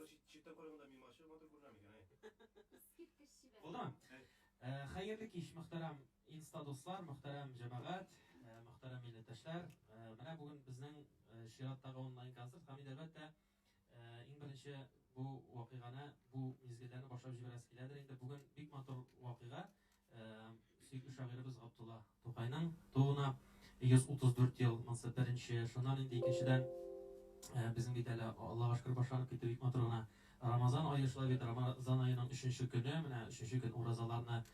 Читтән караганда мин ачык матур күренәм икән, әй. Искиткеч чибәр. Булдымы? Хәерле кич, мөхтәрәм инста дуслар, мөхтәрәм җәмәгать, мөхтәрәм милләттәшләр. Менә бүген безнең чираттагы онлайн концерт һәм инде әлбәттә иң беренче бу вакыйганы, бу мизгелләрне башлап җибәрәсе киләдер инде. Бүген бик матур вакыйга. Сөекле шагыйребез Габдулла Тукайның тууына 134 ел, монысы беренче. Шуннан инде икенчедән, безнең бит әле, Аллага шөкер, башланып китте бик матур гына Рамазан ае, шулай бит, Рамазан аеның өченче көне, менә өченче көн уразаларны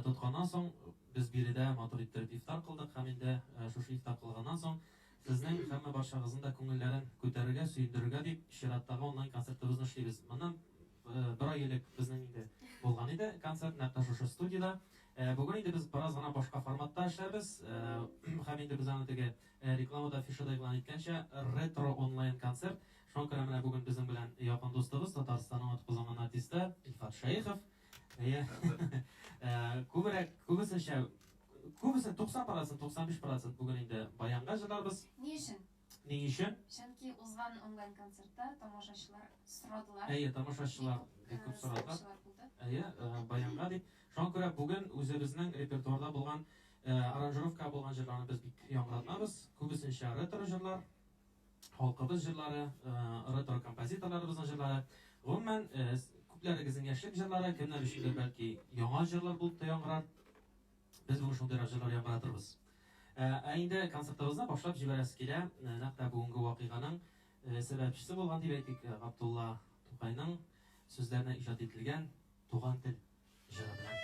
тотканнан соң, без биредә матур иттереп ифтар кылдык һәм инде шушы ифтар кылганнан соң, сезнең һәммә барчагызның да күңелләрен күтәрергә, сөендерергә дип, чираттагы онлайн концертыбызны эшлибез. Моннан бер ай элек безнең инде булган иде концерт, нәкъ тә шушы студиядә. Бүген инде без бераз гына башка форматта эшләрбез. Һәм инде без аны теге рекламада, афишада игълан иткәнчә, ретро онлайн концерт. Шуңа күрә менә бүген безнең белән якын дустыбыз, Татарстанның атказанган артисты Илфат Шәехов. Әйе. Күбрәк, күбесенчә, күбесе 90%, 95% бүген инде баянга җырларбыз. Ни өчен? Ни өчен? Чөнки узган онлайн концертта тамашачылар сорадылар. Әйе, тамашачылар бик күп сорадылар. Әйе, баянга дип. Шуңа күрә бүген үзебезнең репертуарда булган аранжировка булган җырларны без бик яңгыратмабыз. Күбесенчә ретро җырлар, халкыбыз җырлары, ретро композиторларыбызның җырлары. Гомумән, күпләрегезнең яшьлек җырлары, кемнәр өчендер бәлки яңа җырлар булып та яңгырар. Без бүген шундыйрак җырлар яңгыратырбыз. Ә инде концертыбызны башлап җибәрәсе килә. Нәкъ тә бүгенге вакыйганың сәбәпчесе булган дип әйтик, Габдулла Тукайның сүзләренә иҗат ителгән Туган тел җыры белән.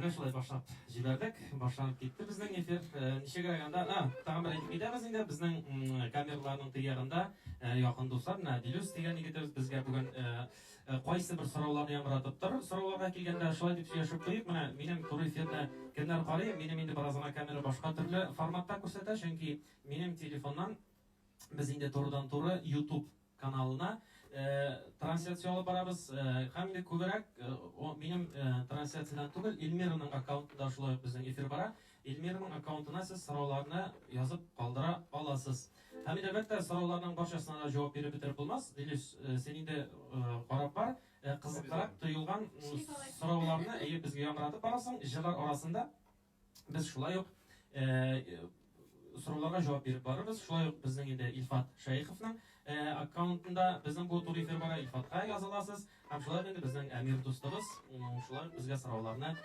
Менә шулай башлап җибәрдек. Башланып китте безнең эфир. Ничегрәк анда? А, тагын бер әйтеп китәбез инде. Безнең камераларның теге ягында якын дуслар, менә Дилүс дигән егетебез безгә бүген кайсы бер сорауларны яңгыратып торыр. Сорауларга килгәндә шулай дип сөйләшеп куйыйк. Менә минем туры эфирны кемнәр карый? Минем инде бераз гына камера башка төрле форматта күрсәтә, чөнки минем телефоннан без инде турыдан-туры YouTube каналына трансляция алып барабыз. Һәм инде күбрәк минем трансляциядән түгел, Эльмираның аккаунтында шулай ук безнең эфир бара. Эльмираның аккаунтына сез сорауларны язып калдыра аласыз. Һәм инде әлбәттә сорауларның барчасына да җавап биреп бетереп булмас. Дилүс, син инде карап бар. Кызыклырак тоелган сорауларны әйе безгә яңгыратып барасың. Җырлар арасында Без шулай ук сорауларга җавап биреп барырбыз. Шулай ук безнең инде Илфат Шәеховның аккаунтында безнең бу туры эфир бара, Илфатка яза аласыз. Һәм шулай ук инде безнең Әмир дустыбыз шулай ук безгә сорауларны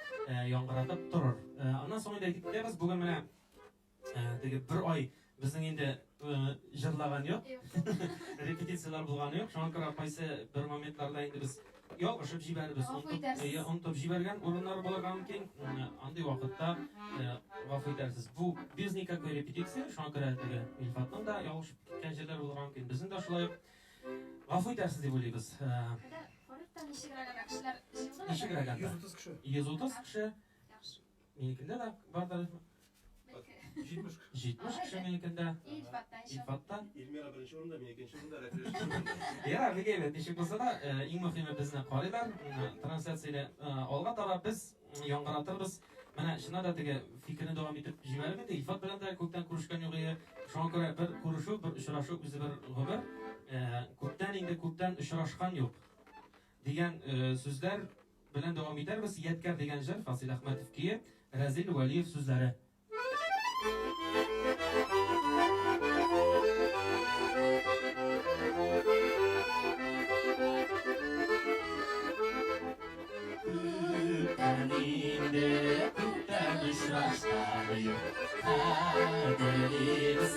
яңгыратып торыр. Аннан соң инде әйтеп китәбез, бүген менә теге бер ай безнең инде җырлаган юк. Репетицияләр булганы юк. Шуңа күрә кайсы бер моментларда инде без ялгышып җибәрбез, онытып җибәргән урыннар булырга мөмкин. Андый вакытта гафу итәрсез. Бу без никакой репетиция, шуңа күрә теге Илфатның да ялгышып киткән җирләр булырга мөмкин. Безнең дә шулай ук гафу итәрсез дип уйлыйбыз. Фарихта ничегрәк анда кешеләр җыелдымы? Ничегрәк анда? 130 кеше. 130 кеше. Яхшы. Минекендә дә бардыр. 70 кеше. 70 кеше минекендә. Илфатта еще. Илфатта. Эльмира беренче урында, мин икенче урында, Рәфил өченче урында. Ярар, бик әйбәт. Ничек булса да, иң мөһиме безне карыйлар. Трансляцияне алга таба без яңгыратырбыз. Менә чыннан да теге фикерне дәвам итеп җибәрим инде. Илфат белән дә күптән күрешкән юк иде. Шуңа күрә бер күрешү, бер очрашу үзе бер гомер. Күптән инде күптән очрашкан юк дигән сүзләр белән дәвам итәрбез. Ядкәр дигән җыр Фасил Әхмәтов көе, Рәзил Вәлиев сүзләре. Күптән инде күптән очрашкан юк. Хәтерлибез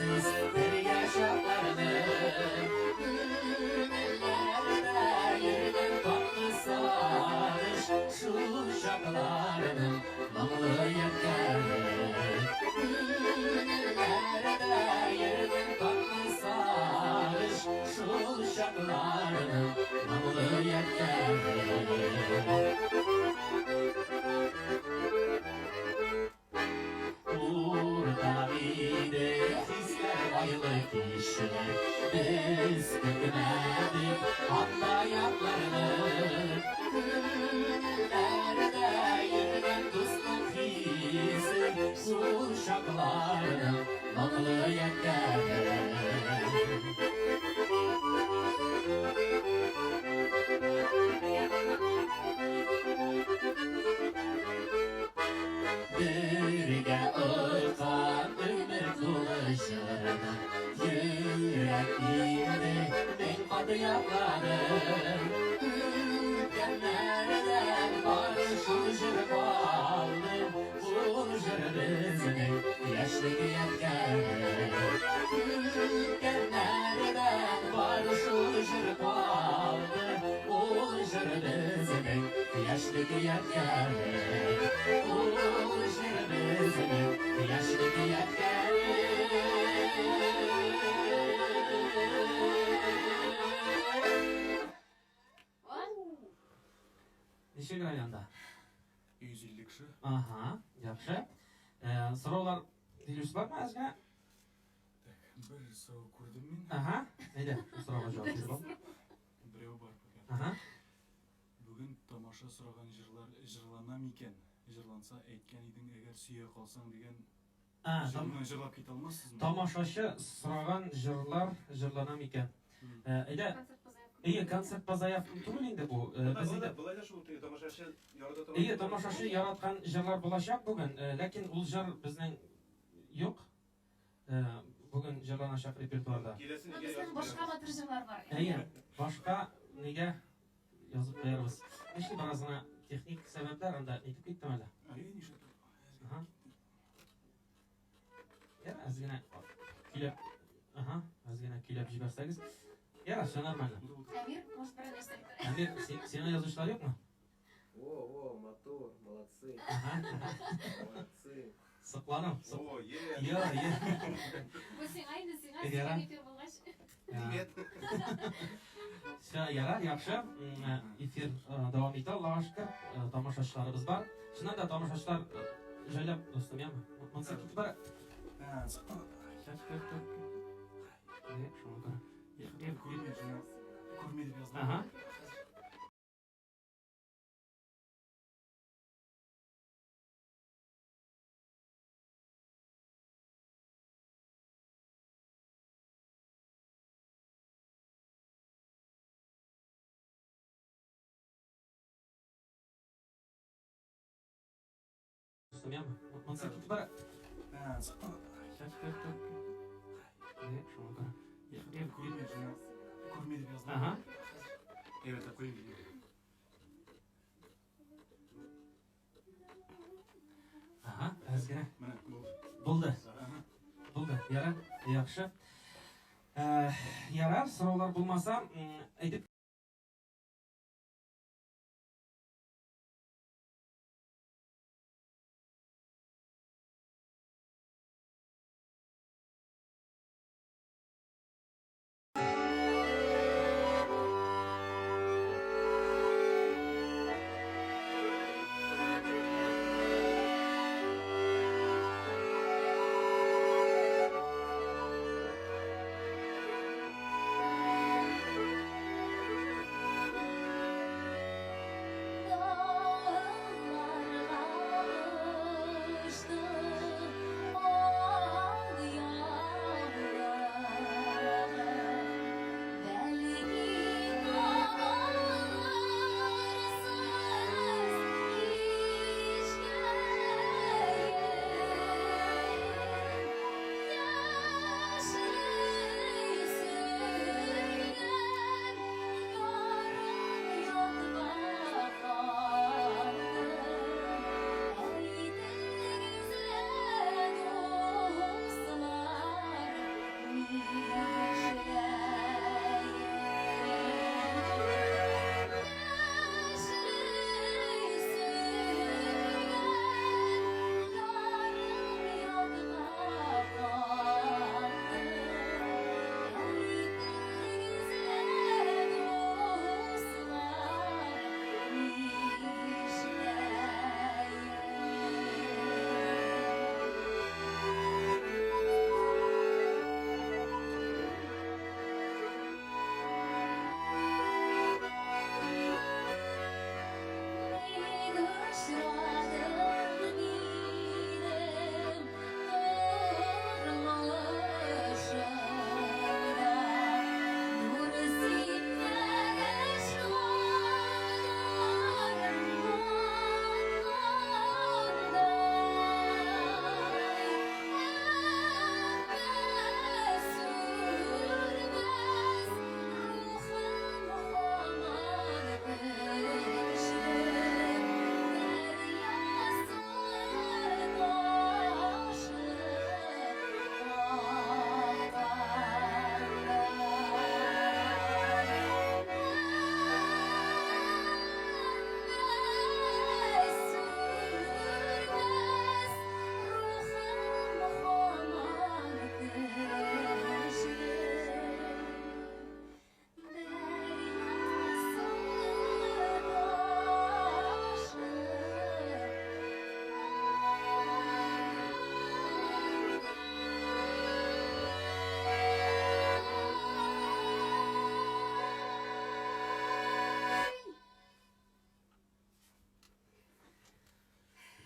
бергә чакларны. Күңелләрдә йөргән татлы сагыш, шул чакларның моңлы ядкәре. Күңелләрдә йөргән татлы сагыш, шул чакларның моңлы ядкәре. Уртак иде хисләр айлы кичләр, Без көтмәдек анда ятларны. Күңелләрдә йөргән дуслык хисе, Шул чакларның моңлы ядкәре. Бергә очкан өмет тулы җырны Йөрәк инде мең кат ятлады. Үткәннәрдән бары шул җыр калды, Ул җыр безнең яшьлек ядкәре. Үткәннәрдән бары шул җыр калды, Ул җыр безнең яшьлек ядкәре. Ул җыр безнең яшьлек ядкәре. Ничек районда? 150 кеше. Ага, яхшы. Сораулар Дилүс бармы әзгә? Так, бер сорау күрдем мин. Ага, әйдә, шул сорауга җавап биреп ал. Берәү бар пока. Ага. Бүген тамаша сораган җырлар җырлана микән? Җырланса, әйткән идең, әгәр сөя калсаң дигән җырны җырлап китә алмассызмы? Тамашачы сораган җырлар җырлана микән? Әйдә. Әйе, концерт по заявкам түгел инде бу. Без инде Болай да шул теге тамашачы ярата торган. Әйе, тамашачы яраткан җырлар булачак бүген, ләкин ул җыр безнең юк. Бүген җырланачак репертуарда. Киләсе Но нигә безнең язып башка куярбыз? матур җырлар бар. Әйе, башка нигә язып куярбыз. Ничек бераз гына техник сәбәпләр анда нитеп киттем әле. Әйе, нишләп? Ага. Яра, әз генә көйләп, ага, әз генә көйләп җибәрсәгез. Яра, все нормально. Әмир, может, берәр нәрсә әйтер. Әмир, сиңа язучылар юкмы? Во, во, матур, молодцы. Молодцы. Соклану. О, е. Йо, е. Бу сиңа инде, сиңа Ярар. синең эфир булгач. Привет. Все, ярар, яхшы. Эфир дәвам итә, Аллага шөкер. Тамашачыларыбыз бар. Чыннан да тамашачылар җайлап, дустым, яме. Монысы китеп бара. Так, так, так. Шуңа күрә. Күрми, күрми дип яздым. Ага. Дустым, яме. Монысы китеп бара. Так, так, так. Шуңа күрә. Күрми, күрми дип яздым. Ага. Әйбәтләп куйыйм дидем. Ага, әз генә. Менә булды. Булды. Ага. Булды. Ярар, яхшы. Ярар, сораулар булмаса, әйтеп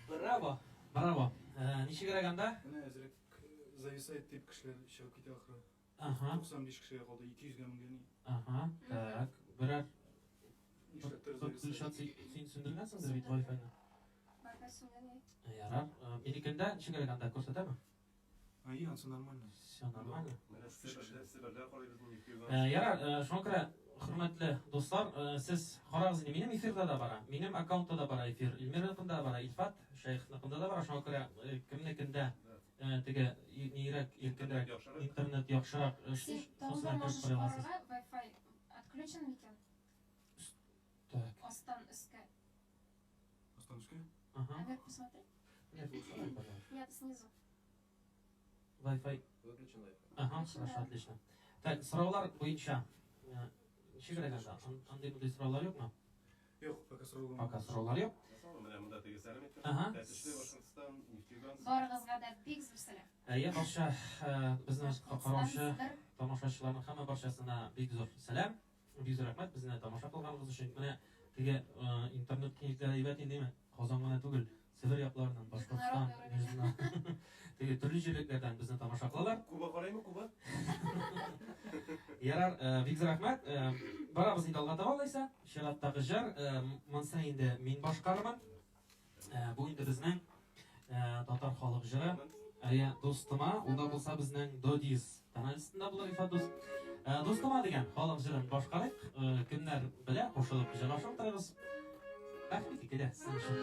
Браво, браво. Ничегрәк анда? Менә әзрәк зависает дип кешеләр чыгып китә ахры. Ага. 95 кешегә калды, 200гә менгән. Ага. Так, берәр Нишләптер Гөлшат, зависает. син сүндергәнсеңдер бит Wi-Fi-ны. Wi-Fi сүнгән. Ярар. Минекендә ничегрәк анда күрсәтәме? Ай, ансы нормально. Все нормально. Менә Себерләр карый безнең эфирга. Ярар, шуңа күрә, хөрмәтле дуслар, сез карагыз инде, минем эфирда да бара, минем аккаунтта да бара эфир, Эльмираныкында да бара, Илфат Шәехныкында да бара, шуңа күрә кемнекендә теге нирәк, иркенрәк, интернет яхшырак, Син шусына тагын кереп можешь карый аласыз. карарга, Wi-Fi отключен микән? Так. Астан өскә. Астан өскә. Ага. Наверх посмотри. Нет, лучше, пожалуйста. Нет, снизу. Wi-Fi. Выключен Wi-Fi. Ага, Включен, хорошо, да. отлично. Так, сораулар буенча. Ничегрәк анда? Андый-мондый сораулар юкмы? Юк, пока сораулар. Пока сораулар юк. Менә монда теге сәлам әйтте. Ага. Тәтешле, Башкортстан, Нефтеюганск. Барыгызга да бик зур сәлам. Әйе, барча безне Башкортстан, караучы Себер. тамашачыларның һәммә барчасына бик зур сәлам. Бик зур рәхмәт безне тамаша кылганыгыз өчен. Менә теге интернет киңлекләре әйбәт инде, димме? Казан гына түгел, Себер якларыннан, Башкортстан, Международный теге төрле җирлекләрдән безне тамаша кылалар. Куба карыймы, Куба? Ярар, бик зур рәхмәт. Барабыз инде алга таба алайса. Чираттагы җыр, монысы инде мин башкарырмын. Бу инде безнең татар халык җыры. Әйе, дустыма, ул да булса безнең до диез тональностында булыр, Рифат дус. Дустыма дигән халык җырын башкарыйк. Кемнәр белә, кушылып җырлашып утырыгыз. Рәхмәт итик, әйдә, сезнең өчен.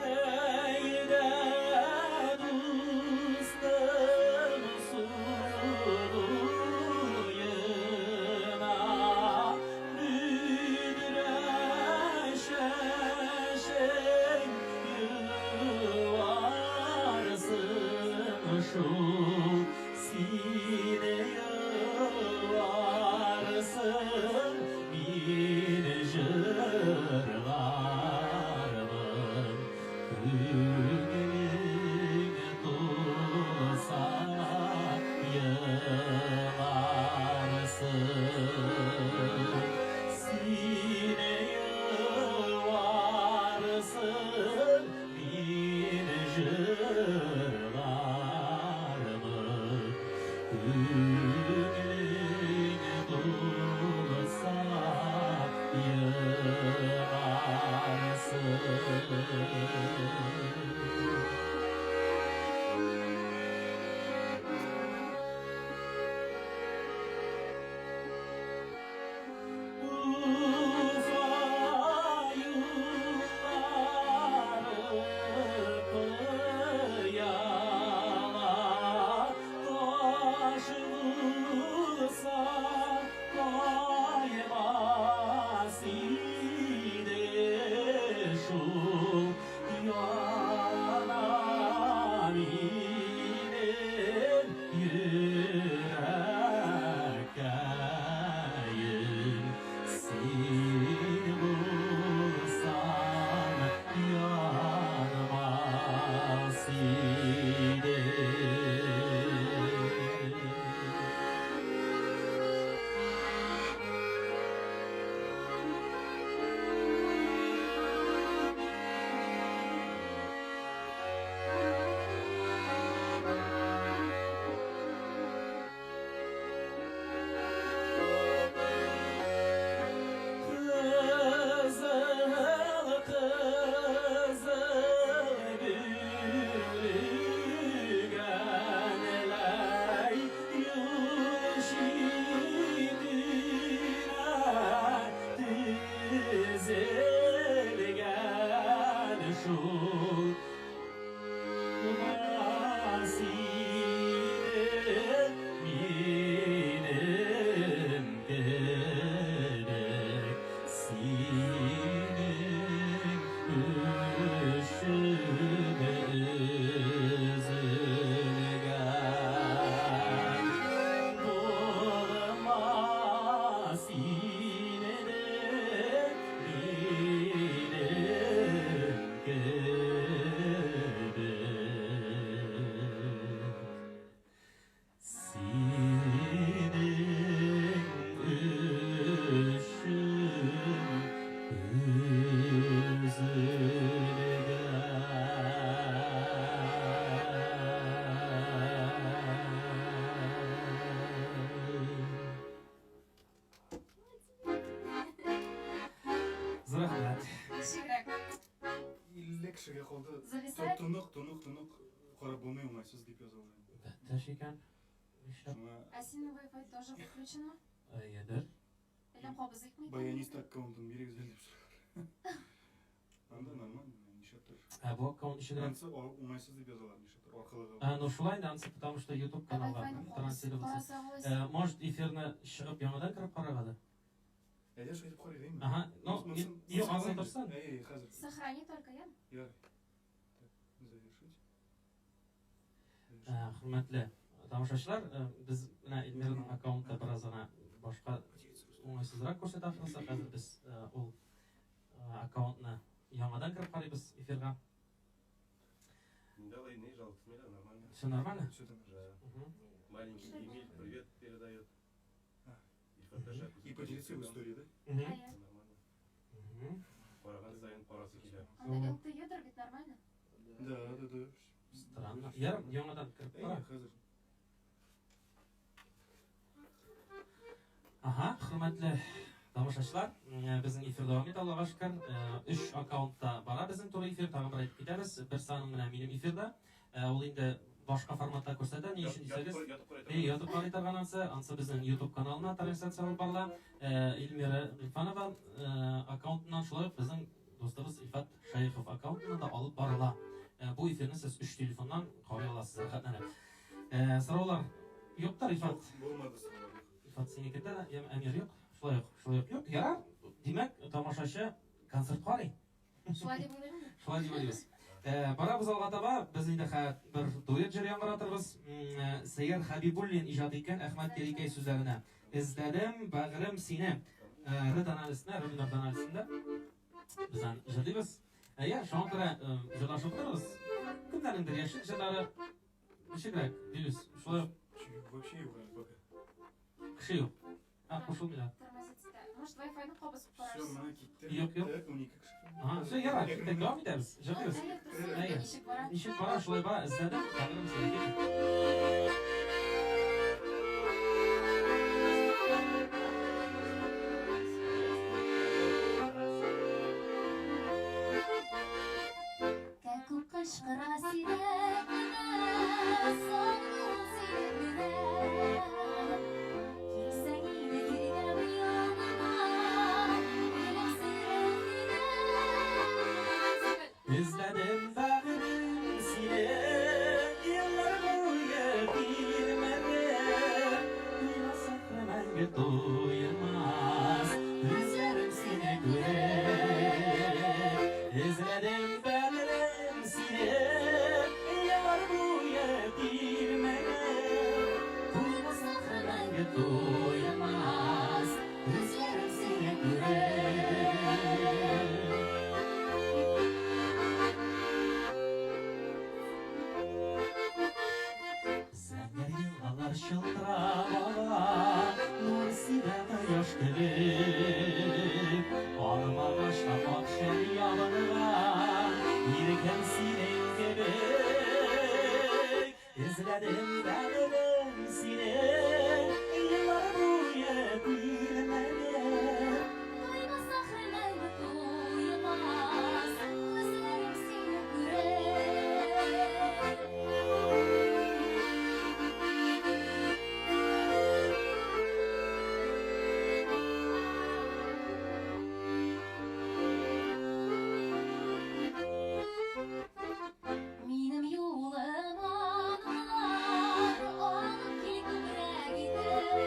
Әйдә, дустым, су буена, бөдрә чәчең юарсың шул, сине юарсың, мин җырлармын. Күңелең тулса еларсың. Сине юарсың, мин җырлармын. Күңелең тулса еларсың. Уфа юллары пыяла, таш булса каймас иде шул, яна минем йөрәккәем. Син булсаң янмас иде. Кызыл, кызыл бөрегәнләй юл читенә тезелгән шул. Синең минем кебек, синең өчен өзелгән. Булмас инде минем кебек. Синең өчен өзелгән. Зур рәхмәт. Ничегрәк? 50 кешегә калды. Зависает? Тонык, тонык, тонык карап булмый, уңайсыз дип язалар. Бәттәш икән. Нишләп? Шуңа А синең Wi-Fi тоже выключено? Әйедер. Әллә кабызыйкмы икән? баянист аккаунтын бирегез әле дип сорыйлар. Анда нормально, нишләптер. Ә бу аккаунт ничегрәк? Ансы уңайсыз дип язалар, нишләптер аркылыга. Ә, ну шулай инде ансы, потому что YouTube каналга транслироваться. Может, эфирны чыгып яңадан кереп карарга да? Әйдә, шулай итеп карыйк, әйме? Ага, ну, юк, ансы торсын. Әй, хәзер. Сохрани только, я. Ярый. Так, завершить. Хөрмәтле тамашачылар, без менә Эльмираның аккаунты бераз гына башка уңайсызрак күрсәтә ахрысы. Хәзер без ул аккаунтны яңадан кереп карыйбыз эфирга. Да, не жалко, нормально. Все нормально? Все нормально. Да. Маленький Эмиль привет передает. И поделиться в истории, да? Нормально. Караган саен карасы килә. Анда LTE-дер бит нормально? Да, да, да. Странно. Ярым яңадан кереп кара. Хәзер. Ага, хөрмәтле тамашачылар, безнең эфир дәвам итә, Аллага шөкер. 3 аккаунтта бара безнең туры эфир, тагын бер әйтеп китәбез. Бер саның менә минем эфирда. Ул инде башка форматта күрсәтә, ни өчен дисәгез, ятып карый торган ансы, ансы безнең YouTube каналына трансляция алып барыла. Эльмира Гыйльфанова аккаунтыннан шулай ук безнең дустыбыз Илфат Шәехов аккаунтыннан да алып барыла. Бу эфирны сез 3 телефоннан карый аласыз рәхәтләнеп. Сораулар юктыр, Илфат? Булмады сораулар. Илфат синекендә дә, Әмир юк, шулай ук, шулай ук юк. Ярар, димәк, тамашачы концерт карый. Шулай дип уйлыйм. Шулай дип уйлыйбыз. Барабыз алга таба, без инде бер дуэт җыр яңгыратырбыз. Сәйяр Хәбибуллин иҗат иткән Әхмәт Кирикәй сүзләренә. Эзләдем, бәгърем сине. Р тональностьна, р минор тональностьнда без аны җырлыйбыз. Әйе, шуңа күрә җырлашып торыгыз. Кемнәрнеңдер яшьлек җырлары ничегрәк, Дилүс? Шулай ук. Вообще юк әле пока. Кеше юк. А, кушылмыйлар. Тормозить итә. Может, Wi-Fi-ны кабызып карарсыз? Все, менә китте. Юк, юк. 12 кеше. Ага, все, ярар, киттек, дәвам итәбез. Җырлыйбыз. Әйе, ничек бара? Ничек бара, шулай бара, эзләдем, бәгърем сине. Кәкүк кычкыра сирәк кенә, сагыну сирәк генә. Килсәң иде йөрәгем янына, көлемсерәп генә. Эзләдем бәгърем сине, еллар буе тирмәдем. Туймас мәңге туймас, күзләрем сине күреп. Эзләдем бәгърем сине, еллар буе тирмәдем. Туймас мәңге туймас, күзләрем сине күреп. Зәңгәр елгалар чылтырап ага, нур сибә кояш кебек. Алмагачка ак шәл ябынган, иркәм синең кебек. Эзләдем бәгърем сине, еллар буе тирмәдем. Туймас ахры мәңге туймас, күзләрем сине күреп. Минем юлым аналар, алып кил күбрәк итеп.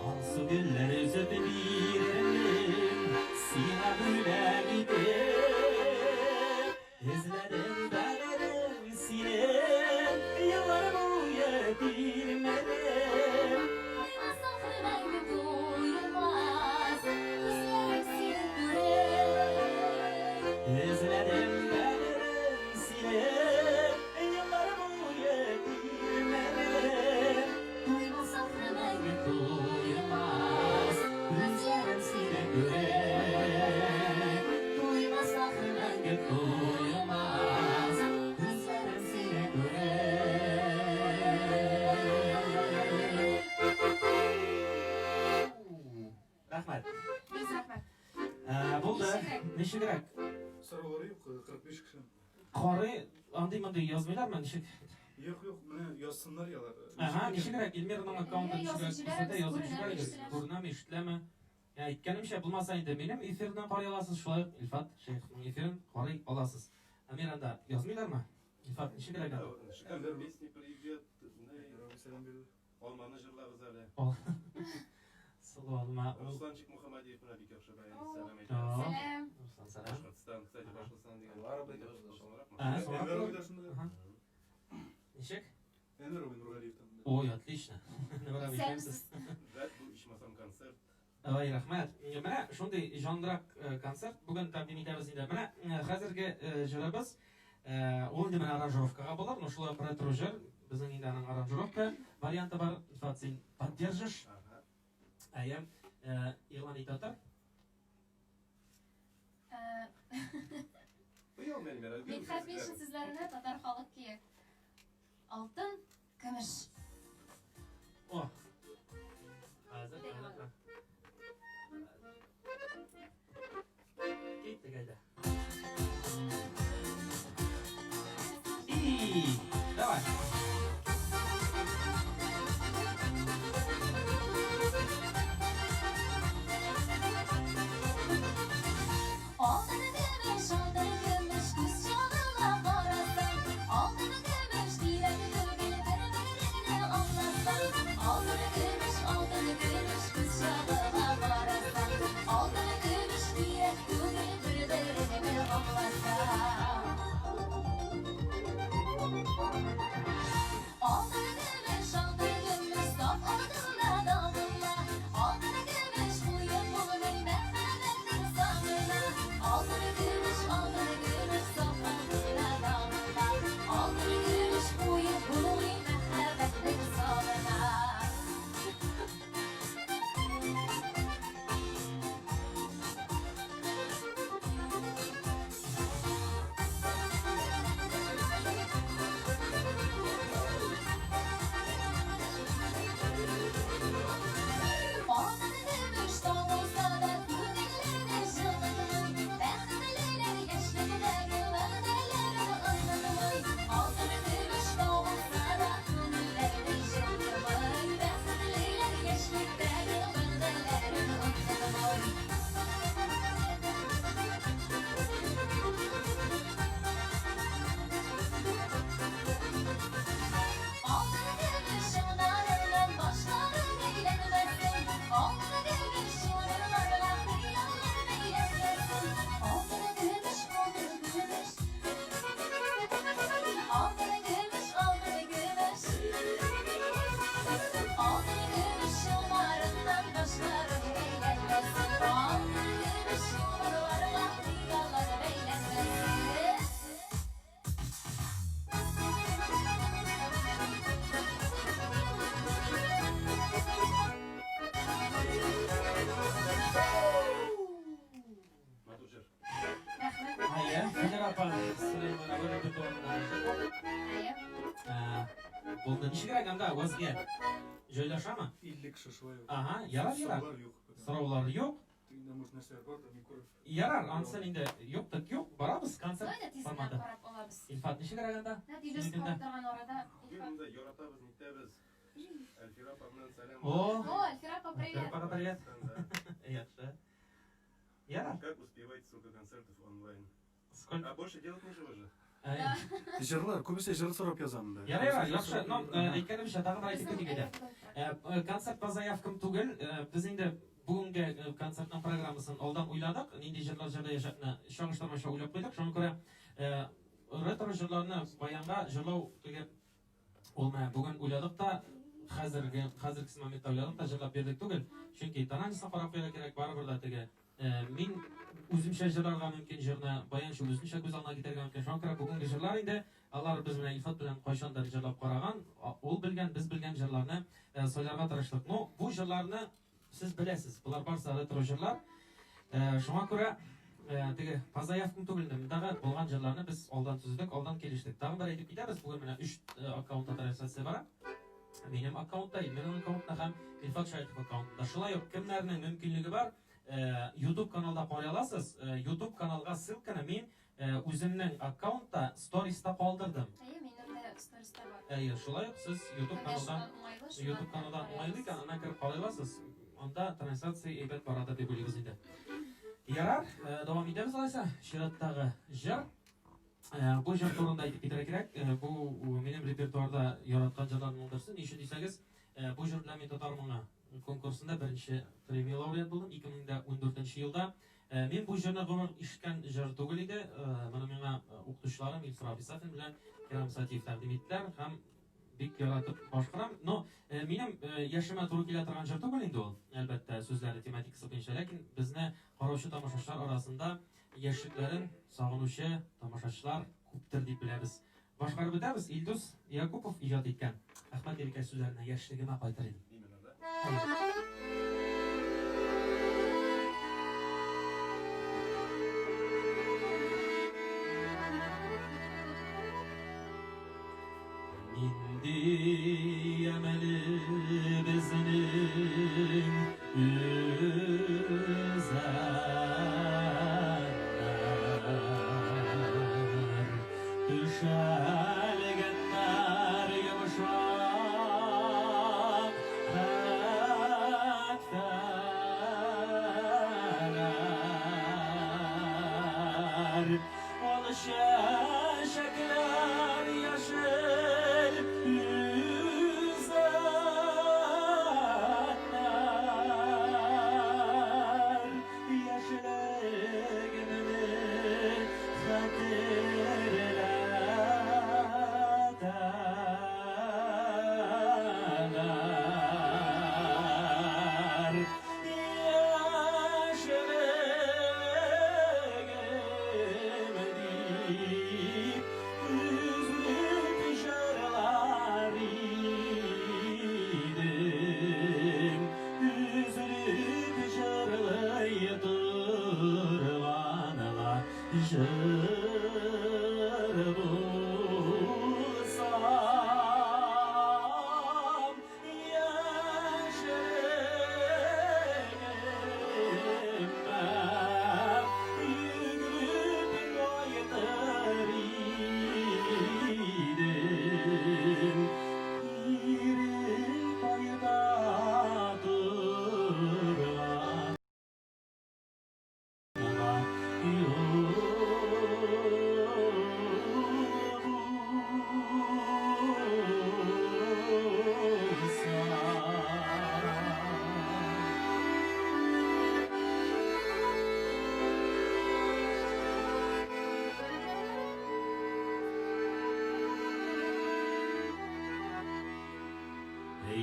Алсу гөлләр өзеп бирермен, сиңа бүләк итеп. Эзләдем бәгърем сине, еллар буе тирмәдем. Туймас ахры мәңге туймас, күзләрем сине күреп. Эзләдем бәгърем сине, еллар буе тирмәдем. Туймас ахры мәңге Туймас, күзләрем сине күреп. Туймас ахры мәңге Туймас, күзләрем сине күреп. Рәхмәт. Бик рәхмәт. Булды. Ничегрәк? Сораулар юк, 45 кеше. Карый, андый-мондый язмыйлармы, ничек? Юк, юк, менә язсыннар ялар. Ага, ничегрәк? Эльмираның аккаунты Әйе, ничегрәк язып күрсәтә, җибәрегез, язып күренәме, җибәрегез. ишетеләме? Күренәме, ишетеләме? Әйткәнемчә, булмаса инде минем эфирны карый аласыз, шулай ук Илфат Шәеховның эфирын карый аласыз. Әмир анда язмыйлармы? Илфат, ничегрәк анда? Шикарный песни, привет. Сәлам бирде. Алманы җырлагыз әле. Сылу алма. Русланчик Мухаммадиев менә бик яхшы бәян сәлам әйтә. Сәлам. Руслан, сәлам. Башкортстан, кстати, Башкортстан дигән. Анвар абый тоже зашел. А, Әнвәр абый да шунда. Ничек? Әнвәр абый Нургалиевтан. Ой, отлично. Әнвәр абый, исәнмесез. Вәт бу ичмасам концерт. Ой, рәхмәт. Менә шундый җанлырак концерт бүген тәкъдим итәбез инде. Менә хәзерге җырыбыз, ул инде менә аранжировкага булыр, но шулай ук ретро җыр, безнең инде аның аранжировка варианты бар. Илфат, син поддержишь. Әйе, игълан итә тор. Мидхәт Мишин сүзләренә татар халык көе. Алтын, көмеш. О. Хәзер, Киттек әйдә. И, давай. Алтын көмеш, алтын көмеш, күз чагыла карасаң. Алтын көмеш, кирәк түгел бер-береңне аңласаң. Алтын көмеш, алтын көмеш, күз чагыла карасаң. Алтын көмеш, кирәк түгел бер-береңне аңласаң. Алтын көмеш, алтын көмеш, саф алтынга дагыла. Алтын көмеш куеп булмый мәхәббәтнең сагына. Алтын көмеш, алтын көмеш, саф алтынга дагыла. Алтын көмеш куеп булмый мәхәббәтнең сагына. Алтын көмеш тау булса да күңелләрне җылытмый. Бәхетлеләр яшьлектәге вәгъдәләрен онытмый. Алтын көмеш тау булса да күңелләрне җылытмый. Бәхетлеләр яшьлектәге вәгъдәләрен онытмый. Алтын көмеш чыңнарыннан башларың әйләнмәсен. Алтын көмеш чылбырларга хыяллар бәйләнмәсен. Алтын көмеш, алтын көмеш. Алтын көмеш, алтын көмеш. Алтын көмеш чыңнарыннан башларың әйләнмәсен. Алтын көмеш чылбырларга хыяллар бәйләнмәсен. Матур җыр. Рәхмәт. Әйе, Фәнир апа Сөләйманова репертуарында җыр. Әйе. Булды. Ничегрәк анда вазгыять? Җайлашамы? 50 кеше шулай ук. Ага, ярар, ярар. Сораулар юк. Сораулар юк. Тегендә может нәрсәләр бар да, мин күреп. Ярар, ансын инде юк так юк. Барабыз концерт Давай да тиз генә форматы. карап алабыз. Илфат, ничегрәк анда? Нәтиҗәсе Синекендә? карап торган арада Илфат. Монда яратабыз, нитәбез. Әлфира апа белән сәлам. О, О, Альфира апа, привет. Әлфира апага привет. Да. Яхшы. Ярар. Как успевать столько концертов онлайн? Сколько? А больше делать нечего же. Әй. Җырлар, күбесе җыр сорап язам да. Ярар, ярар, яхшы. Ну, әйткәнемчә, тагын бер әйтеп Безнең китик әйдә. Концерт по заявкам түгел. Без инде бүгенге концертның программасын алдан уйладык. Нинди җырлар җырлаячакны чагыштырмача уйлап куйдык. Шуңа күрә ретро җырларны баянга җырлау теге ул менә бүген уйладык та хәзерге хәзерге моментта уйладык та җырлап бирдек түгел. Чөнки тональностьны карап куярга кирәк, барыбер дә теге мин үземчә җырларга мөмкин җырны, баянчы үзенчә күз алдына китерергә мөмкин. Шуңа күрә бүгенге җырлар инде алар без менә Илфат белән кайчандыр җырлап караган, ул белгән, без белгән җырларны сайларга тырыштык. Ну, бу җырларны сез беләсез. Болар барысы ретро җырлар. Шуңа күрә теге по заявкам түгел инде. Мондагы булган җырларны без алдан төзедек, алдан килештек. Тагын бер әйтеп китәбез, бүген менә 3 аккаунтта трансляция бара. Минем аккаунтта, Эльмираның аккаунтында һәм Илфат Шәехов аккаунтында. Шулай ук кемнәрнең мөмкинлеге бар, YouTube каналда карый аласыз. YouTube каналга ссылканы мин үземнең аккаунтта сториста калдырдым. Әйе, минем дә сториста бар. Әйе, шулай ук сез YouTube Кемгә каналдан шуннан уңайлы, шуннан YouTube каналдан карый уңайлы икән, аласыз. аннан кереп карый аласыз. анда трансляция әйбәт барадыр дип уйлыйбыз инде. Ярар, дәвам итәбез алайса. Чираттагы җыр. Бу җыр турында әйтеп китәргә кирәк. Бу минем репертуарда яраткан җырларымның берсе. Ни өчен дисәгез, бу җыр белән мин Татар моңы конкурсында беренче премия лауреат булдым 2014 елда. Мин бу җырны гомер ишеткән җыр түгел иде. Моны миңа укытучыларым Илсур абый Сафин белән Кирам Сатиев тәкъдим иттеләр һәм бик яратып башкарам. Но минем яшемә туры килә торган җыр түгел инде ул, әлбәттә, сүзләре тематикасы буенча, ләкин безне караучы тамашачылар арасында яшьлекләрен сагынучы тамашачылар күптер дип беләбез. Башкарып үтәбез, Илдус Якупов иҗат иткән Әхмәт Ерикәй сүзләренә Яшьлегемә кайтыр идем. Нинди ямьле безнең үзәннәр, Түшәлгәннәр йомшак хәтфәләр. Ал чәчәкләр яшел үзәннәр, Яшьлегемне хәтерләтәләр. Яшьлегем дип өзелеп җырлар идем, өзелеп җырлый торган ла җыр булсам, Яшьлегемә йөгереп кайтыр идем, кире кайта торган юл булса.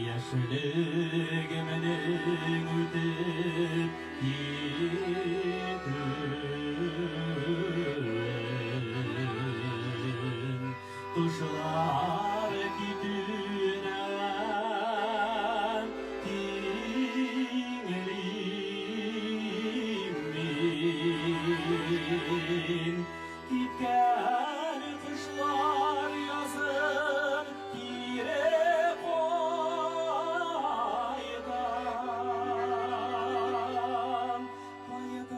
Яшьлегемнең үтеп китүен, Кошлар китүенә тиңлим мин. Киткән кошлар язын кире кайта. Кайта.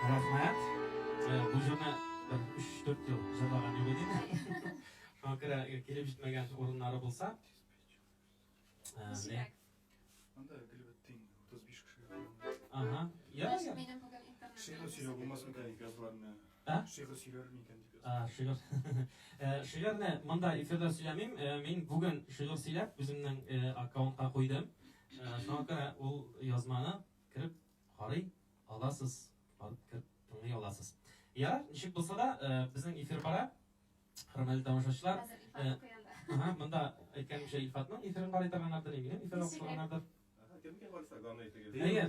Рәхмәт. Бу җырны бер 3-4 ел җырлаган юк иде инде. Шуңа күрә килеп җитмәгән урыннары булса. Ничегрәк? Анда гел тиң 35 кешегә. Ага. Ярар. Минем бүген интернет. Шигырь сөйләү булмас микән дип язылар менә. Ә? Шигырь сөйләр микән дип язылар. Шигырь. Шигырьне монда эфирда сөйләмим. Мин бүген шигырь сөйләп үземнең аккаунтка куйдым. Шуңа күрә ул язманы кереп карый аласыз, барып кереп тыңлый аласыз. Ярар, ничек булса да, безнең эфир бара. Хөрмәтле тамашачылар. Хәзер Илфат укый анда. Ага, монда әйткәнемчә Илфатның эфирын карый торганнардыр, минем эфирын Ничек? торганнардыр. Ага, кем икән караса, главное теге. Әйе.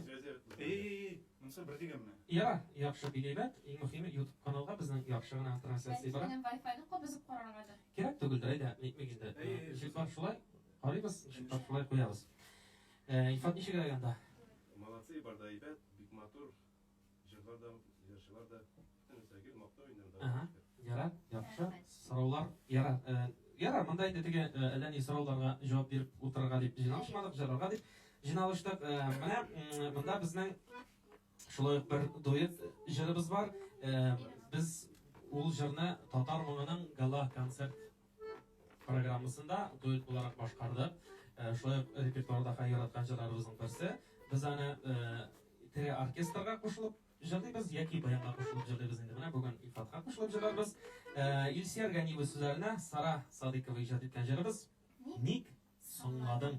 Эй, эй, эй, монысы бер дигән менә. Ярар, яхшы, бик әйбәт. Иң мөһиме YouTube каналга безнең яхшы гына трансляция Бәлки бара. минем Wi-Fi-ны кабызып караргадыр. Кирәк түгелдер, әйдә, нитмик инде. Әйе, әйе. Ничек бар шулай карыйбыз, ничек бар шулай куябыз. Илфат ничегрәк анда? Молодцы, бар да әйбәт, бик матур. Җырлар да, җырчылар да. Бөтенесе гел мактау инде монда. Ага. Ярар, яхшы. Рәхмәт. Сораулар, ярар. Ярар, монда инде теге әллә ни сорауларга җавап биреп утырырга дип җыйналышмадык, җырларга дип җыйналыштык. Менә монда безнең шулай ук бер дуэт җырыбыз бар. Без ул җырны Татар моңының гала концерт программасында дуэт буларак башкардык. Шулай ук репертуарда яраткан җырларыбызның берсе. Без аны тере оркестрга кушылып җырлыйбыз яки баянга кушылып җырлыйбыз инде. Менә бүген Илфатка кушылып җырларбыз. Илсөяр Ганиева сүзләренә Сара Садыйкова иҗат иткән җырыбыз Ник соңладың?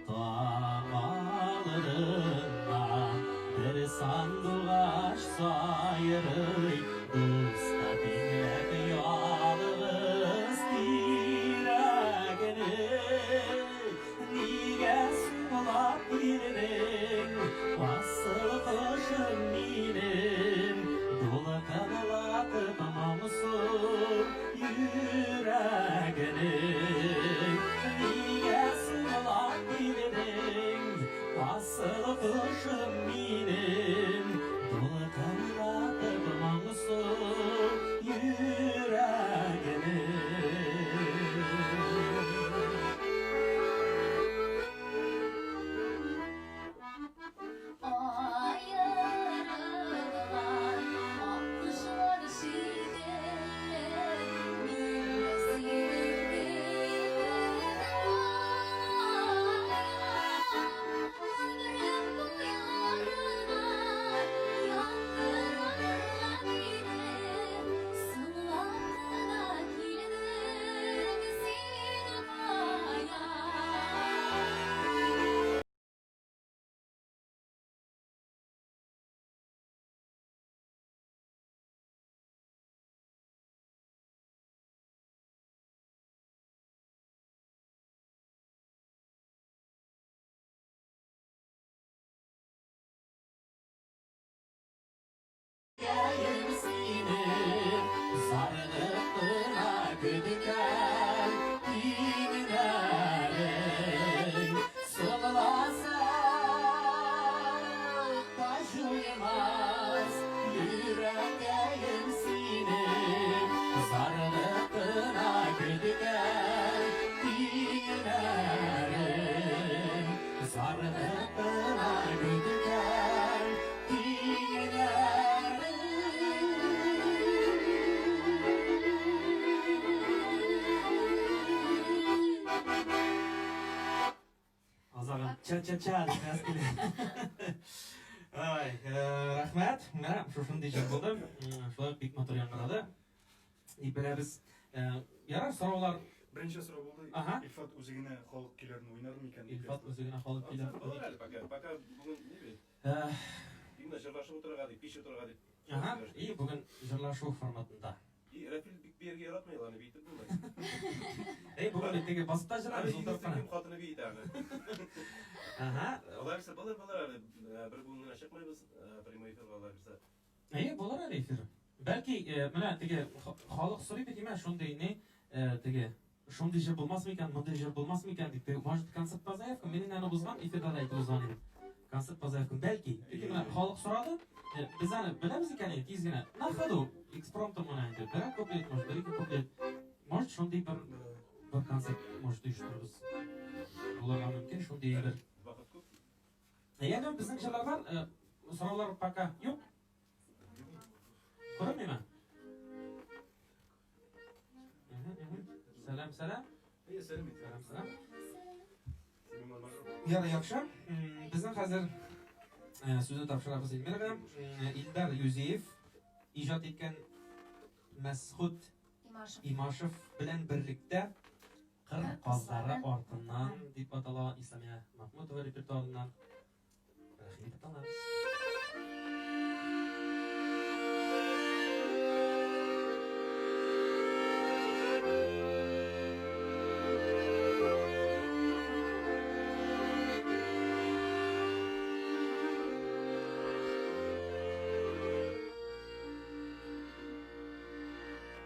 Таң алдыннан бер сандугач сайрый, дуска тиңләп ялгыз тирәгене. Нигә соңлап килдең, асыл кошым минем, дулкынлатып моңсу йөрәгене. Нигә соңлап килдең, асыл кошым минем, дулкынлатып моңсу йөрәгене. Аерылган аккошлар шикелле, мин дә синең кебек аерылам. Гомерем буе ярыңа яндырырга мине, соңлап кына килдең син кая? Сине зарыгып кына көткән тиңнәрең. Соңласа да җуймас йөрәгем синең. Зарыгып кына көткән тиңнәрең. Зарыгып кына көткән тиңнәрең. Азагын ча-ча-ча дип әз килә. Ай, рәхмәт. Менә шушындый җыр булды. Шулай ук бик матур яңгырады. Дип беләбез. Ярар, сораулар. Беренче сорау булды. Ага. Илфат үзе генә халык көйләрен уйнар микән дип Илфат язды. үзе генә халык көйләрен Булыр әле пока. Пока бүген ни бит? Именно җырлашып утырырга дип, кич утырырга дип. Ага, и бүген җырлашу форматында. И Рәфил бик биергә яратмый, аны биетеп булмый. Эй, бүген бит теге басып та җырларбыз, Аны утырып кына. кем хатыны биетә аны. Ага. Алай булса булыр, булыр әле. Бер бүген генә чыкмыйбыз, прямой эфирга алай булса. Әйе, булыр әле эфир. Бәлки, менә теге халык сорый бит, имә, шундый ни, теге шундый җыр булмас микән, мондый җыр булмас микән дип, теге, может, концерт по заявкам, мин инде аны узган эфирда да әйтеп узган идем. Концерт по заявкам, бәлки, чөнки менә халык сорады, без аны беләбез икән инде, тиз генә, на ходу, экспромтом гына инде, берәр куплет, может, бер Шундый бер концерт может оештырырбыз. Булырга мөмкин шундый бер. Вакыт күп. Ягъни безнең җырлар бар, сораулар пока юк. Күренмиме? Сәлам, сәлам. Әйе, сәлам ит. Сәлам, сәлам. Ярый, яхшы. Безнең хәзер сүзне тапшырабыз Эльмирага. Илдар Юзеев иҗат иткән Мәсхүт Имашев белән берлектә Кыр казлары артыннан дип атала Исламия Махмутова репертуарыннан. Рәхим итеп тыңлабыз.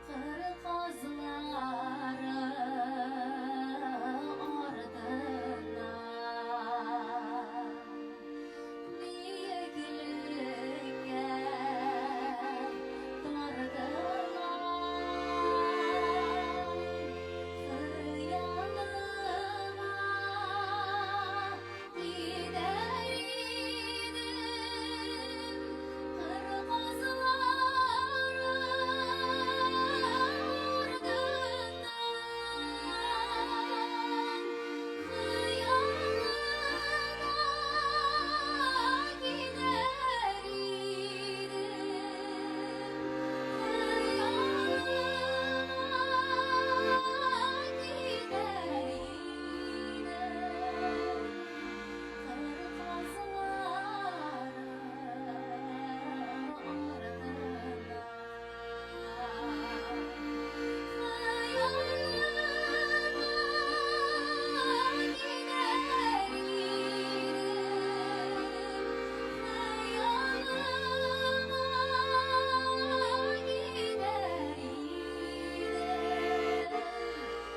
Кыр казлары артыннан биеклеккә тартылган хыялыма китәр идем. Кыр казлары артыннан хыялыма китәр идем. Хыялыма китәр идем. Кыр казлары артыннан хыялыма китәр идем. Хыялыма китәр идем.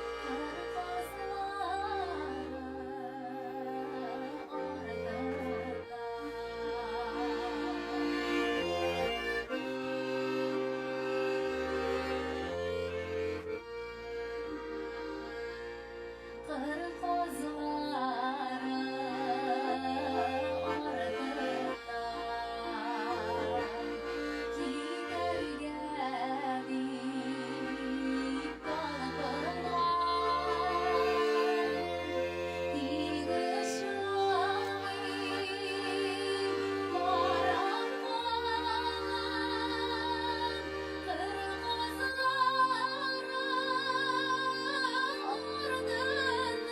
Кыр казлары артыннан. Кыр казлары артыннан китәргә дип талпынган. Тик очалмыйм, карап калам. Кыр казлары артыннан.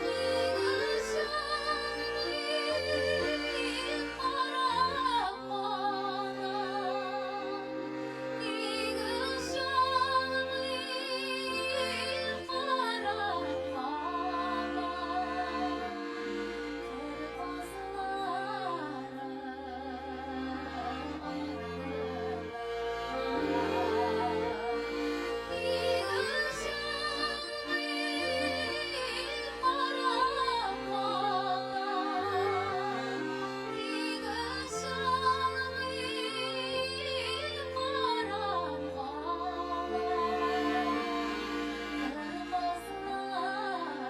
Тик очалмыйм, карап калам. Тик очалмыйм, карап калам. Кыр казлары артыннан. Тик очалмыйм, карап калам. Тик очалмыйм, карап калам. Кыр казлары артыннан. Кыр казлары артыннан.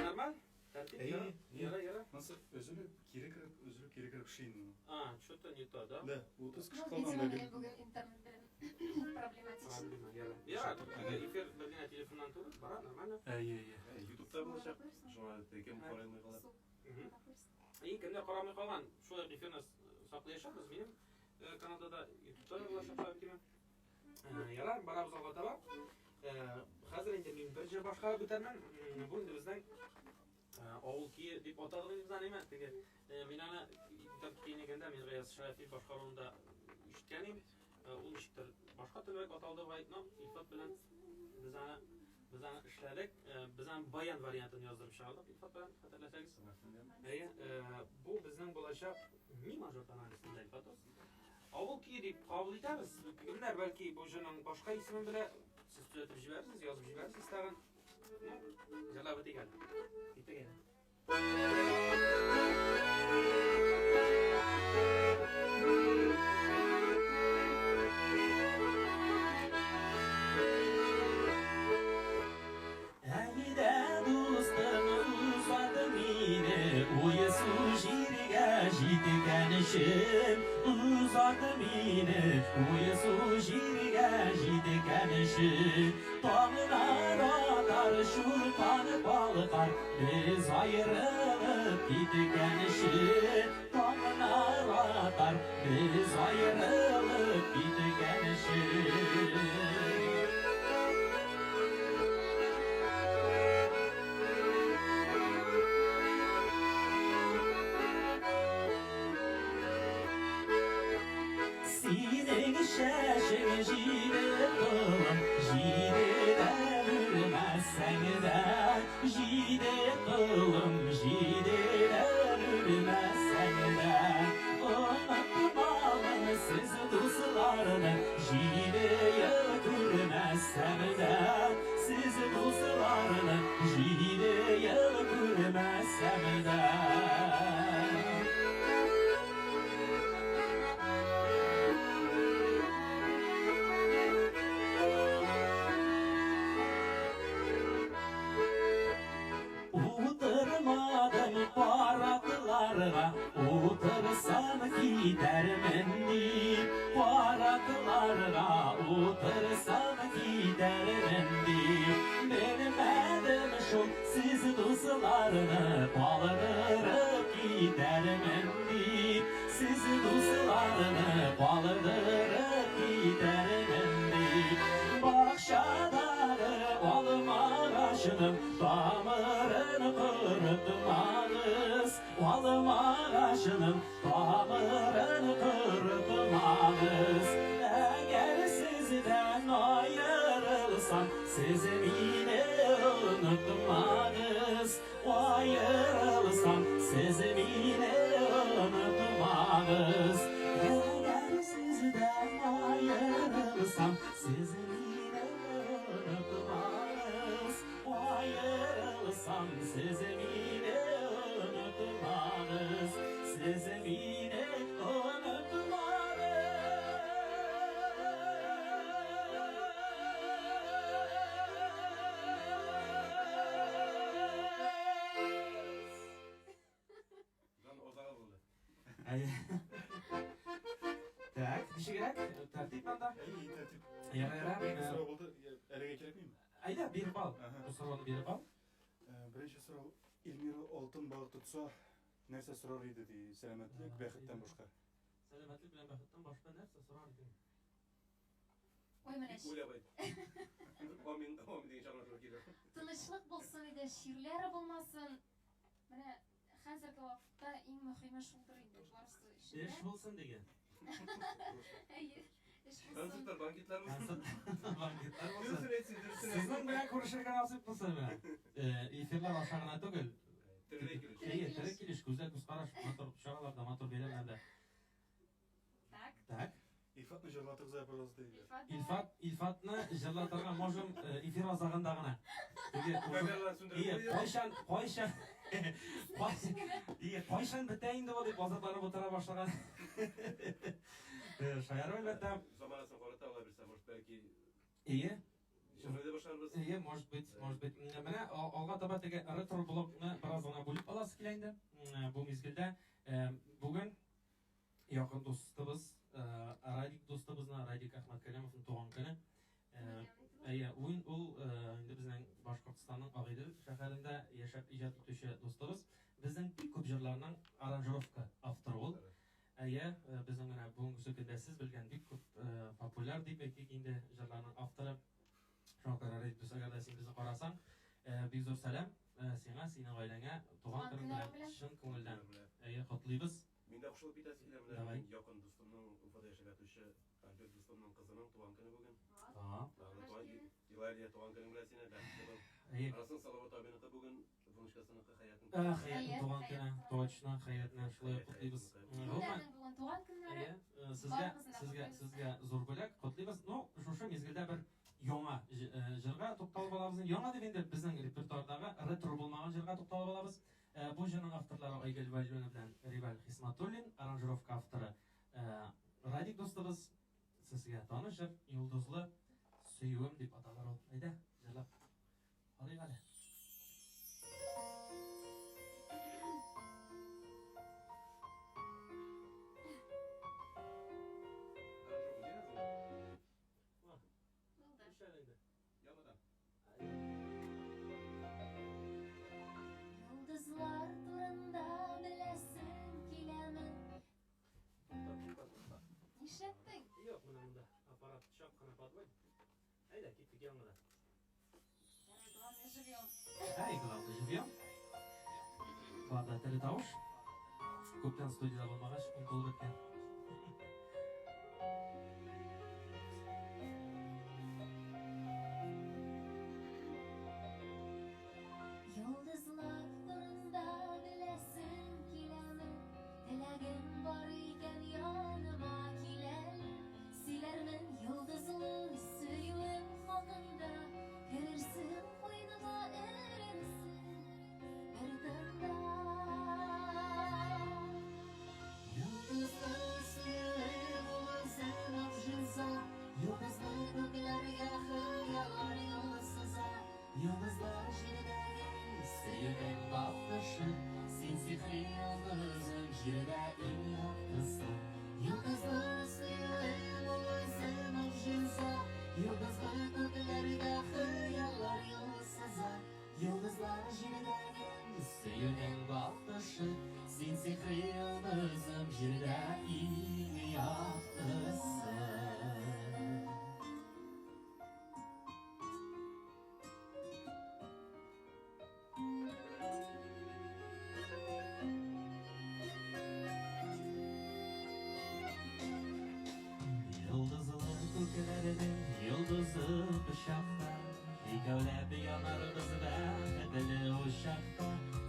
Нормаль? Тәртип? Әйе, Яра, яра. Монысы өзелеп, кире кереп, өзелеп, кире кереп эшли инде. А, что-то не то, да? Да, 30 кеше Ну, калган видимо, да минем гел. бүген интернет белән проблематично. Проблема, яра. Яра, эфир бер генә телефоннан түгел, бара, нормально. Әйе, әйе. Ютубта булачак. Шуңа кем карый кала. И кемнәр карамый калган, шулай эфирны саклаячакбыз. Минем каналда да, Ютубта да булачак шулай бит. Ярар, барабыз алга таба. Хәзер инде мин бер җыр башкарып үтәрмен. Бу инде безнең авыл көе дип атадык инде без аны, әйме? Теге мин аны китап киенегәндә мин Гаяз Шәрәфи башкаруында ишеткән идем. Ул ничектер башка төрлерәк аталды бугай. Но Илфат белән без аны без аны эшләдек. Без аны баян вариантын яздырып чыгардык Илфат белән, хәтерләсәгез. Әйе, бу безнең булачак ми мажор тональностенда Илфат дус. Авыл көе дип кабул итәбез. Кемнәр бәлки бу җырның башка исемен белә, сез төзәтеп җибәрерсез, язып җибәрерсез тагын. Ну, җырлап үтик әле. Киттек әйдә. Әйдә, дустым, узат мине, Уйсу җиргә җиткәнче. Узат мине, уйсу җиргә җиткәнче. Таңнар атар, чулпан балкар, Без аерылып киткәнче. Таңнар атар, без аерылып киткәнче. Синең чәчең җиде толым, җидедә үрмәсәң дә, җиде толым, җидедә үрмәсәң дә, онытмамын сез дусларны, җиде ел күрмәсәм дә, сез дусларны, җиде ел күрмәсәм дә. Утырмадым паратларга, утырсам китәрмен дип. Паратларга утырсам китәрмен дип. Белмәдем шул сез дусларны калдырып китәрмен дип. Сез дусларны калдырып китәрмен дип. Бакчадагы алма агачының тамырын корытмагыз. Алма агачының тамырын корытмагыз. Әгәр сездән аерылсам, сез мине онытмагыз. Аерылсам, сез мине онытмагыз. Әгәр сездән аерылсам, сез мине онытмагыз. Аерылсам, сез мине онытмагыз. Сез мине онытмагыз. Дан озагы булды. Әйе. Так, ничегрәк? Тәртип анда? Әйе, тәртип. Яра, яра. Бер сорау булды, әлегә кирәкмиме? Әйдә, биреп ал. Ага. Бу сорауны биреп ал. Беренче сорау, Эльмира алтын балык тотса, нәрсә сорар иде ди, сәламәтлек, бәхеттән башка. Сәламәтлек белән бәхеттән башка нәрсә сорар идең? Ой, менә Бик уйлап әйт. Амин, амин дигән чагына туры килер. Тынычлык булсын иде, чирләр булмасын. Менә хәзерге вакытта иң мөһиме шулдыр инде, барысы өчен Эш дә. булсын дигән. Әйе, эш булсын. Концертлар, банкетлар булсын. Концерт, банкетлар булсын. Дөресен әйтсен, дөресен әйтсен. Сезнең белән күрешергә насыйп булсын менә. Эфирлар аша гына түгел. Тере килеш. Әйе, тере килеш, күзгә күз караш, матур чараларда, матур бәйрәмнәрдә. Так. Так. Илфатны җырлатыгыз әле, пожалуйста, диде. Илфат, давай. Илфат, Илфатны җырлатырга можем эфир азагында гына. Теге узын- Камералар сүндереп Ие, куйды. кайчан, кайчан, ие, кайчан бетә инде бу дип азапланып утыра башлаган. Шаяру әлбәттә. Заманасын карата ала бирсә, может, бәлки Ие. җырлый да башларбыз. Ие, может быть, может быть. Менә алга таба теге ретро блокны бераз гына бүлеп аласы килә инде. Бу мизгелдә бүген якын дустыбыз, Радик дустыбызны, Радик Әхмәткәләмовның туган көне. Әйе, ул инде безнең Башкортстанның Агыйдел шәһәрендә яшәп иҗат итүче дустыбыз. Безнең бик күп җырларның аранжировка авторы ул. Әйе, безнең менә бүгенге көндә сез белгән бик күп популяр дип әйтик инде җырларның авторы. Шуңа күрә, Радик дус, әгәр дә син безне карасаң, бик зур сәлам сиңа, синең гаиләңә, туган Туган көнең көннәре белән белән. чын күңелдән. Әйе, котлыйбыз. Мин дә кушылып китәсе килә, менә Давай. якын дустымның Уфада яшәп ятучы җырчы Альберт дустымның кызының туган көне бүген. Так. Илалия туган көнең белән сине, бәхетле бул. Әйе. Арасын Салават абиныкы бүген, внучкасыныкы Хәятның. Хәятның туган көне, точно, Хәятны шулай котлыйбыз. Гомумән, бүген туган көннәре. Әйе, сезгә, сезгә, сезгә зур бүләк, котлыйбыз. Ну, шушы мизгелдә бер яңа җырга тукталып алабыз. Яңа дип инде безнең репертуардагы ретро булмаган җырга тукталып алабыз. Бу җырның авторлары Айгөл Вәлиуллина белән Риваль Хисматуллин, аранжировка авторы Радик дустыбыз. Сезгә таныш җыр, Йолдызлы сөюем дип аталар ул. Әйдә, җырлап карыйк әле. Йолдызлар турында беләсең киләме? Нишләттең? Юк, менә монда аппарат чак кына подводит. Әйдә, киттек яңадан. Ярый, главное, живем. Әй, главное, живем. Бар да тере тавыш. Күптән студияда булмагач, онытылып беткән. Йолдызлар турында беләсең киләме? Теләгем бар икән, яныма кил әле. Сөйләрмен йолдызлы сөюем хакында. Керерсең куеныма, эрерсең бер тында. Йолдызлы сөюем ул үзе могҗиза. Йолдызлы күкләргә хыяллар юлы сыза. Йолдызлар җирдәге сөюнең балкышы. Син сихри йолдызым, җирдә иң яктысы. Йолдызлы сөюем ул үзе могҗиза. Йолдызлы күкләргә хыяллар юлы сыза. Йолдызлар җирдәге сөюнең балкышы. Син сихри йолдызым, җирдә иң яктысы. Йолдызлы күкләрнең йолдызы кочакта, икәүләп янарбыз бәхетле учакта.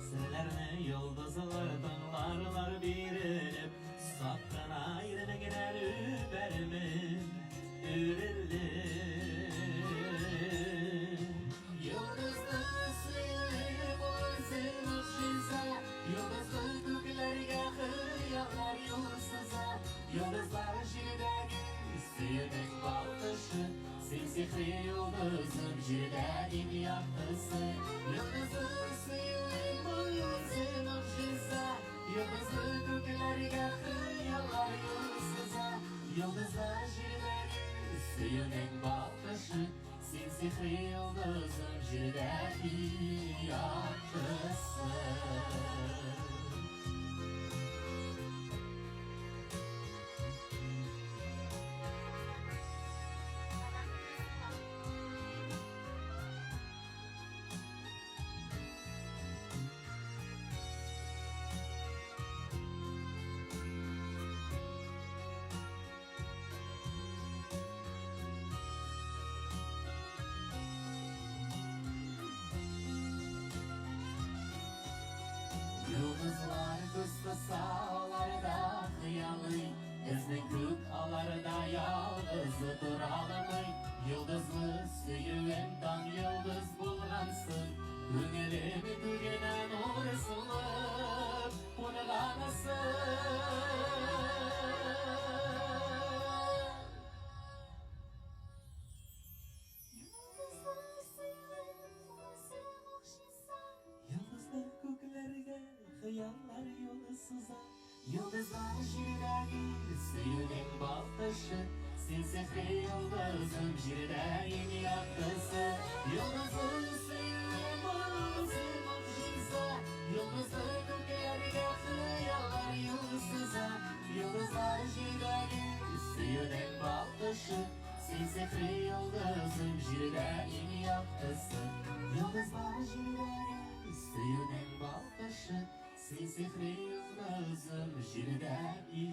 Серләрне йолдызлар тыңларлар бирелеп, сак кына иренеңнән үбәрмен үрелеп. Йолдызлы сөюем ул үзе могҗиза. Йолдызлы күкләргә хыяллар юлы сыза. Йолдызлар җирдәге сөюнең балкышы. Син сихри йолдызым, җирдә иң яктысы. Йолдызлы сөюем ул үзе могҗиза. Йолдызлы күкләргә хыяллар юлы сыза. Йолдызлар җирдәге сөюнең балкышы. Син сихри йолдызым, җирдә иң яктысы. Йолдызлар күз кыса аларда хыялый. Безнең күк аларда ялгызы тора алмый. Йолдызлы сөюем таң йолдыз булгансың. Күңелем күгенә нур сулып кунгансың. Йолдызлы сөюем ул үзе могҗиза. Йолдызлы күкләргә хыяллар юлы сыза. Йолдызлар җирдәге сөюнең балкышы. Син сихри йолдызым, җирдә иң яктысы. Йолдызлы сөюем ул үзе могҗиза. Йолдызлы күкләргә хыяллар юлы сыза. Йолдызлар җирдәге сөюнең балкышы. Син сихри йолдызым, җирдә иң яктысы. Йолдызлар җирдәге сөюнең балкышы. Син сихри йолдызым, җирдә иң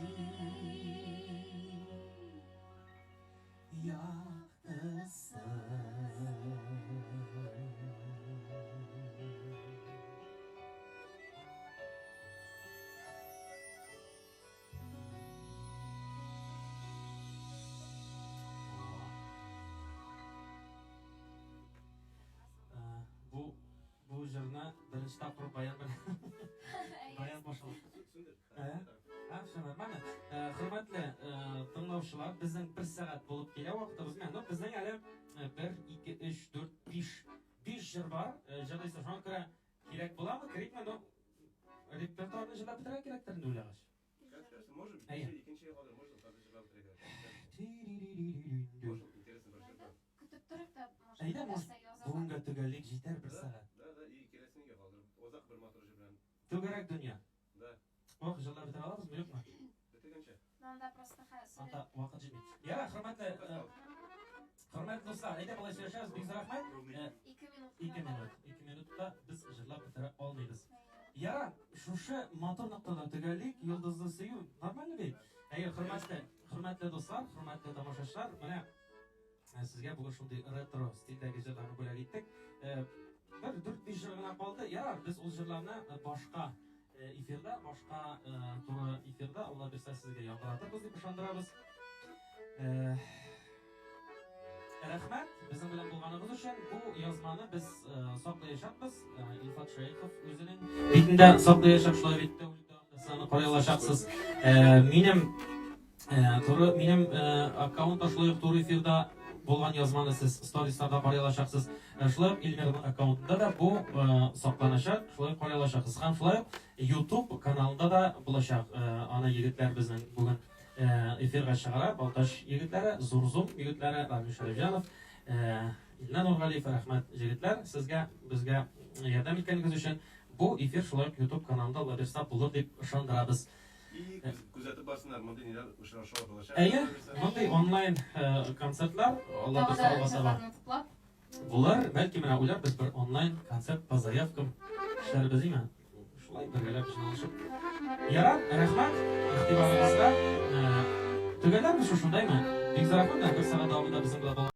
Эфирны беренче тапкыр баян белән баян башлап. Ә? А, все нормально. Хөрмәтле тыңлаучылар, безнең бер сәгать булып килә вакытыбыз. Менә, ну, безнең әле 1, 2, 3, 4, 5, 5 җыр бар. Җырлыйсы, шуңа күрә кирәк буламы, кирәкме? Ну, репертуарны җырлап бетерергә кирәктер инде уйлагач. Как скажешь, можем, Әйе. икенче елга можно хәзер җырлап бетерергә. Может, интересно бер җыр бар. Көтеп торып та, может, Әйдә, может, нәрсә язарга. бүгенгә төгәллек җитәр бер Да, сәгать. Да, и киләсенегә калдырып, озак бер матур җыр белән. Түгәрәк дөнья. Да. Ох, җырлап бетерә алабызмы, юкмы? Бетергәнчә. Анда просто хәзер. Анда вакыт җитми. Ярар, хөрмәтле хөрмәтле дуслар, әйдә болай сөйләшәбез. Бик зур рәхмәт. 2 минут. 2 минут. 2 минутта без җырлап бетерә алмыйбыз. Ярар, шушы матур ноктада төгәллик. Йолдызлы сөю нормально бит? Әйе, хөрмәтле, хөрмәтле дуслар, хөрмәтле тамашачылар, менә сезгә бүген шундый ретро стильдәге җырларны бүләк иттек. Бер 4-5 җыр гына калды. Ярар, без ул җырларны башка эфирда, башка туры эфирда, Алла бирсә, сезгә яңгыратырбыз дип ышандырабыз. Рәхмәт безнең белән булганыгыз өчен. Бу язманы без саклаячакбыз. Илфат Шәехов үзенең битендә саклаячак, шулай бит тәүлек дәвамында сез аны карый алачаксыз. Минем туры минем аккаунтта шулай ук туры эфирда булган язманы сез сторисларда карый алачаксыз. Шулай ук Эльмираның аккаунтында да бу сакланачак, шулай ук карый алачаксыз. Һәм шулай ук YouTube каналында да булачак. Аны егетләр безнең бүген эфирга чыгара. Балтач егетләре, Зур Зум егетләре, Рамил Шәрифҗанов, Илнар Нургалиев, рәхмәт егетләр сезгә, безгә ярдәм иткәнегез өчен. Бу эфир шулай ук YouTube каналында Алла бирса булыр дип ышандырабыз. И күзәтеп барсыннар, мондый ниләр очрашулар булачак. Әйе, мондый онлайн концертлар Алла бирса алга таба булыр. Бәлки менә уйларбыз бер онлайн концерт по заявкам эшләрбез име? Шулай бергәләп җыйналышып. Ярар, рәхмәт игътибарыгызга. Төгәлләрбез шушындаймы? Бик зур рәхмәт, бер сәгать дәвамында безнең белән булган.